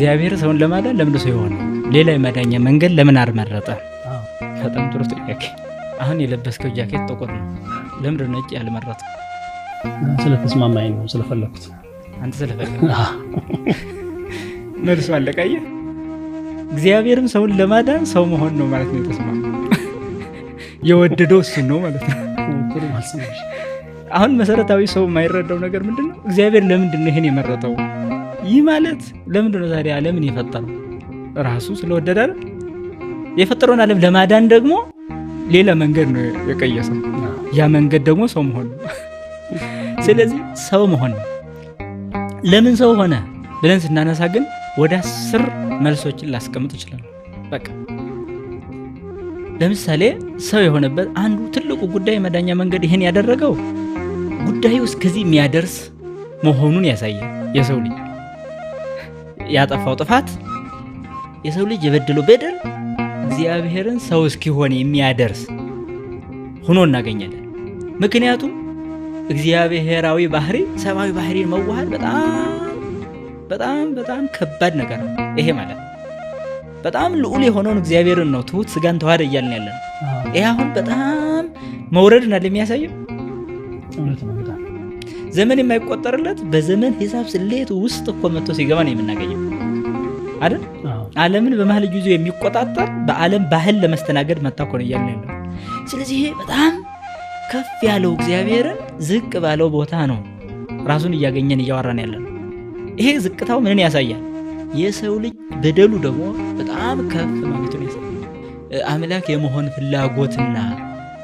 እግዚአብሔር ሰውን ለማዳን ለምን ሰው የሆነው? ሌላ የማዳኛ መንገድ ለምን አልመረጠ? በጣም ጥሩ ጥያቄ። አሁን የለበስከው ጃኬት ጥቁር ነው። ለምንድን ነው ነጭ ያልመረጥከው? ስለተስማማኝ ነው፣ ስለፈለኩት። አንተ ስለፈለክ መልሱ አለቀየ። እግዚአብሔርም ሰውን ለማዳን ሰው መሆን ነው ማለት ነው የተስማማው። የወደደው እሱን ነው ማለት ነው። ጥሩ መልስ ነው። አሁን መሰረታዊ ሰው የማይረዳው ነገር ምንድን ነው? እግዚአብሔር ለምንድን ነው ይሄን የመረጠው? ይህ ማለት ለምንድን ነው ታዲያ ዓለምን የፈጠረው? ራሱ ስለወደደ አይደል? የፈጠረውን ዓለም ለማዳን ደግሞ ሌላ መንገድ ነው የቀየሰው። ያ መንገድ ደግሞ ሰው መሆን ነው። ስለዚህ ሰው መሆን ነው። ለምን ሰው ሆነ ብለን ስናነሳ ግን ወደ 10 መልሶችን ላስቀምጥ እችላለሁ። በቃ ለምሳሌ ሰው የሆነበት አንዱ ትልቁ ጉዳይ መዳኛ መንገድ ይሄን ያደረገው ጉዳዩ እስከዚህ የሚያደርስ መሆኑን ያሳያል። የሰው ልጅ ያጠፋው ጥፋት፣ የሰው ልጅ የበደለው በደል እግዚአብሔርን ሰው እስኪሆን የሚያደርስ ሆኖ እናገኛለን። ምክንያቱም እግዚአብሔራዊ ባህሪ ሰብአዊ ባህሪን መዋሃድ በጣም በጣም በጣም ከባድ ነገር ነው። ይሄ ማለት በጣም ልዑል የሆነውን እግዚአብሔርን ነው ትሁት ስጋን ተዋህደ እያልን ያለ ነው። ይሄ አሁን በጣም መውረድን አይደል የሚያሳየው? እውነት ነው በጣም። ዘመን የማይቆጠርለት በዘመን ሂሳብ ስሌት ውስጥ እኮ መጥቶ ሲገባ ነው የምናገኘው አይደል? ዓለምን በመሀል እጁ ይዞ የሚቆጣጠር በዓለም ባህል ለመስተናገድ መጣ እኮ ነው እያልን ያለው። ስለዚህ ይሄ በጣም ከፍ ያለው እግዚአብሔርን ዝቅ ባለው ቦታ ነው ራሱን እያገኘን እያወራን ያለ ነው። ይሄ ዝቅታው ምንን ያሳያል? የሰው ልጅ በደሉ ደግሞ በጣም ከፍ ማለቱን ያሳያል። አምላክ የመሆን ፍላጎትና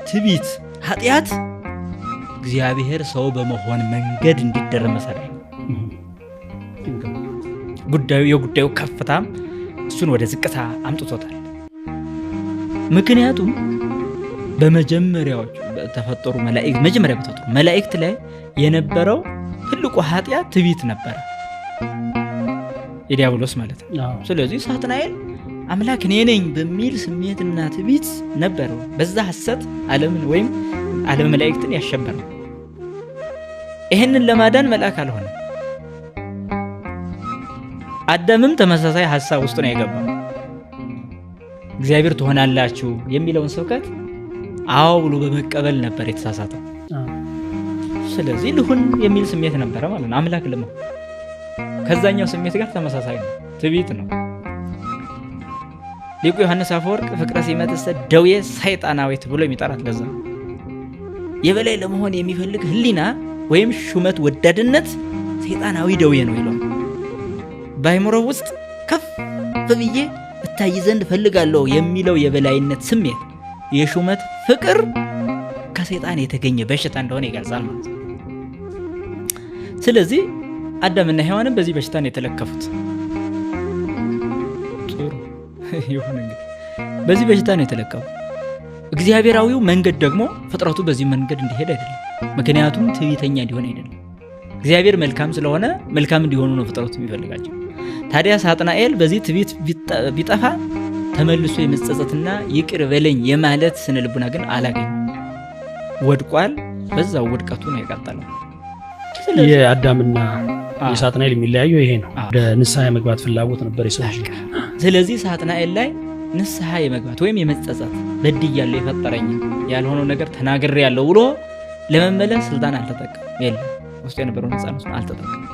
ትዕቢት፣ ኃጢአት እግዚአብሔር ሰው በመሆን መንገድ እንዲደረመስ አደረገ። የጉዳዩ ከፍታም እሱን ወደ ዝቅታ አምጥቶታል። ምክንያቱም በመጀመሪያዎቹ በተፈጠሩ መላእክት መጀመሪያ በተፈጠሩ መላእክት ላይ የነበረው ትልቁ ኃጢአት ትዕቢት ነበረ፣ የዲያብሎስ ማለት ነው። ስለዚህ ሳጥናኤል አምላክ እኔ ነኝ በሚል ስሜትና ትዕቢት ነበረው። በዛ ሐሰት ዓለምን ወይም ዓለም መላእክትን ያሸበረው። ይህንን ለማዳን መልአክ አልሆነ። አዳምም ተመሳሳይ ሐሳብ ውስጥ ነው የገባው። እግዚአብሔር ትሆናላችሁ የሚለውን ስብከት አዎ ብሎ በመቀበል ነበር የተሳሳተው። ስለዚህ ልሁን የሚል ስሜት ነበረ ማለት ነው። አምላክ ለመሆን ከዛኛው ስሜት ጋር ተመሳሳይ ነው፣ ትዕቢት ነው። ሊቁ ዮሐንስ አፈወርቅ ፍቅረ ሲመትሰ ደዌ ሰይጣናዊት ብሎ የሚጠራት ለዛ ነው። የበላይ ለመሆን የሚፈልግ ሕሊና ወይም ሹመት ወዳድነት ሰይጣናዊ ደዌ ነው ይለዋል። በአእምሮ ውስጥ ከፍ ብዬ እታይ ዘንድ እፈልጋለሁ የሚለው የበላይነት ስሜት፣ የሹመት ፍቅር ከሰይጣን የተገኘ በሽታ እንደሆነ ይገልጻል ማለት ነው። ስለዚህ አዳምና ሔዋንም በዚህ በሽታ ነው የተለከፉት። ጥሩ ይሁን እንግዲህ በዚህ በሽታ ነው የተለከፉት። እግዚአብሔራዊው መንገድ ደግሞ ፍጥረቱ በዚህ መንገድ እንዲሄድ አይደለም። ምክንያቱም ትዕቢተኛ እንዲሆን አይደለም። እግዚአብሔር መልካም ስለሆነ መልካም እንዲሆኑ ነው ፍጥረቱ የሚፈልጋቸው። ታዲያ ሳጥናኤል በዚህ ትዕቢት ቢጠፋ ተመልሶ የመጸጸትና ይቅር በለኝ የማለት ስነ ልቡና ግን አላገኘም። ወድቋል። በዛው ውድቀቱ ነው የቀጠለው። የአዳምና የሳጥናኤል የሚለያየው ይሄ ነው። ወደ ንስሐ የመግባት ፍላጎት ነበር የሰው ልጅ። ስለዚህ ሳጥናኤል ላይ ንስሐ የመግባት ወይም የመጸጸት በድያለሁ፣ የፈጠረኝ ያልሆነው ነገር ተናግሬያለሁ ብሎ ለመመለስ ስልጣን አልተጠቀም። የለም ውስጡ የነበረው ነፃነት አልተጠቀም።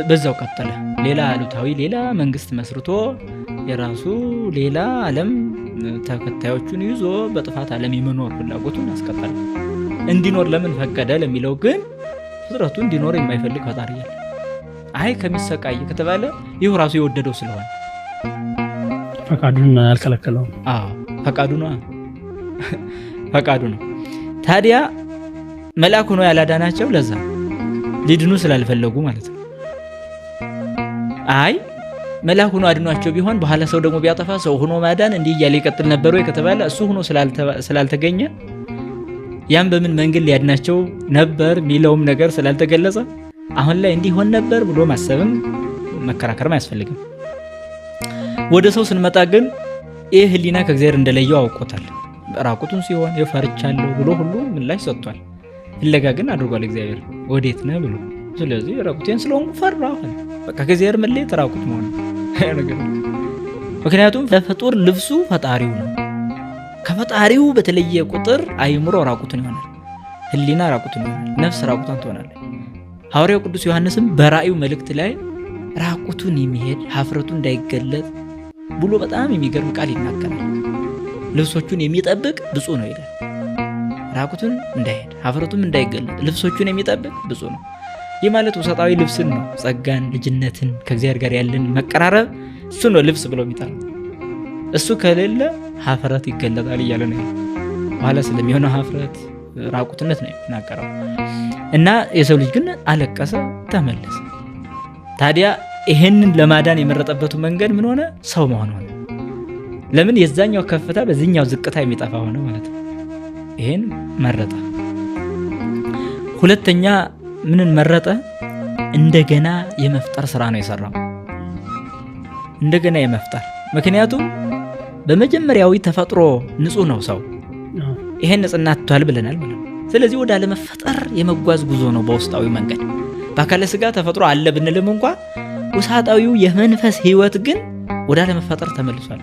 በዛው ቀጠለ። ሌላ አሉታዊ ሌላ መንግስት መስርቶ የራሱ ሌላ ዓለም ተከታዮቹን ይዞ በጥፋት ዓለም የመኖር ፍላጎቱን አስቀጠለ። እንዲኖር ለምን ፈቀደ ለሚለው ግን ፍጥረቱ እንዲኖር የማይፈልግ ፈጣሪ የለም። አይ ከሚሰቃይ ከተባለ ይሁ ራሱ የወደደው ስለሆነ ፈቃዱን አልከለከለውም። አዎ ፈቃዱ ነው፣ ፈቃዱ ነው። ታዲያ መልአክ ሆኖ ያላዳናቸው ለዛ ሊድኑ ስላልፈለጉ ማለት ነው። አይ መልአክ ሆኖ አድኗቸው ቢሆን በኋላ ሰው ደግሞ ቢያጠፋ ሰው ሆኖ ማዳን እንዲህ እያለ ይቀጥል ነበር ወይ ከተባለ እሱ ሆኖ ስላልተገኘ ያም በምን መንገድ ሊያድናቸው ነበር የሚለውም ነገር ስላልተገለጸ አሁን ላይ እንዲህ ሆን ነበር ብሎ ማሰብም መከራከርም አያስፈልግም። ወደ ሰው ስንመጣ ግን ይህ ሕሊና ከእግዚአብሔር እንደለየው አውቆታል። ራቁቱን ሲሆን የፈርቻለሁ ብሎ ሁሉ ምላሽ ሰጥቷል። ፍለጋ ግን አድርጓል። እግዚአብሔር ወዴት ነህ ብሎ ስለዚህ ራቁቴን ስለሆንኩ ፈራሁ። በቃ ከእግዚአብሔር መለየት ራቁት መሆን ነገር። ምክንያቱም ለፍጡር ልብሱ ፈጣሪው ነው። ከፈጣሪው በተለየ ቁጥር አይምሮ ራቁቱን ይሆናል፣ ሕሊና ራቁቱን ይሆናል፣ ነፍስ ራቁቷን ትሆናለች። ሐዋርያው ቅዱስ ዮሐንስም በራእዩ መልእክት ላይ ራቁቱን የሚሄድ ሀፍረቱ እንዳይገለጥ ብሎ በጣም የሚገርም ቃል ይናገራል። ልብሶቹን የሚጠብቅ ብፁዕ ነው ይላል። ራቁቱን እንዳይሄድ ሀፍረቱም እንዳይገለጥ ልብሶቹን የሚጠብቅ ብፁዕ ነው። ይህ ማለት ውሰጣዊ ልብስን ነው፣ ጸጋን፣ ልጅነትን፣ ከእግዚአብሔር ጋር ያለን መቀራረብ እሱ ነው ልብስ ብሎ የሚጠራው። እሱ ከሌለ ሀፍረት ይገለጣል እያለ ነው። በኋላ ስለሚሆነው ሀፍረት ራቁትነት ነው የሚናገረው። እና የሰው ልጅ ግን አለቀሰ፣ ተመለሰ። ታዲያ ይሄንን ለማዳን የመረጠበቱ መንገድ ምን ሆነ? ሰው መሆን ሆነ። ለምን? የዛኛው ከፍታ በዚህኛው ዝቅታ የሚጠፋ ሆነ ማለት ነው። ይሄን መረጠ። ሁለተኛ ምንን መረጠ? እንደገና የመፍጠር ስራ ነው የሰራው። እንደገና የመፍጠር፣ ምክንያቱም በመጀመሪያዊ ተፈጥሮ ንጹህ ነው ሰው። ይሄን ንጽህና አጥቷል ብለናል ማለት ነው። ስለዚህ ወደ አለመፈጠር የመጓዝ ጉዞ ነው በውስጣዊ መንገድ። በአካለ ስጋ ተፈጥሮ አለ ብንልም እንኳ ውሳጣዊው የመንፈስ ህይወት ግን ወደ አለመፈጠር ተመልሷል።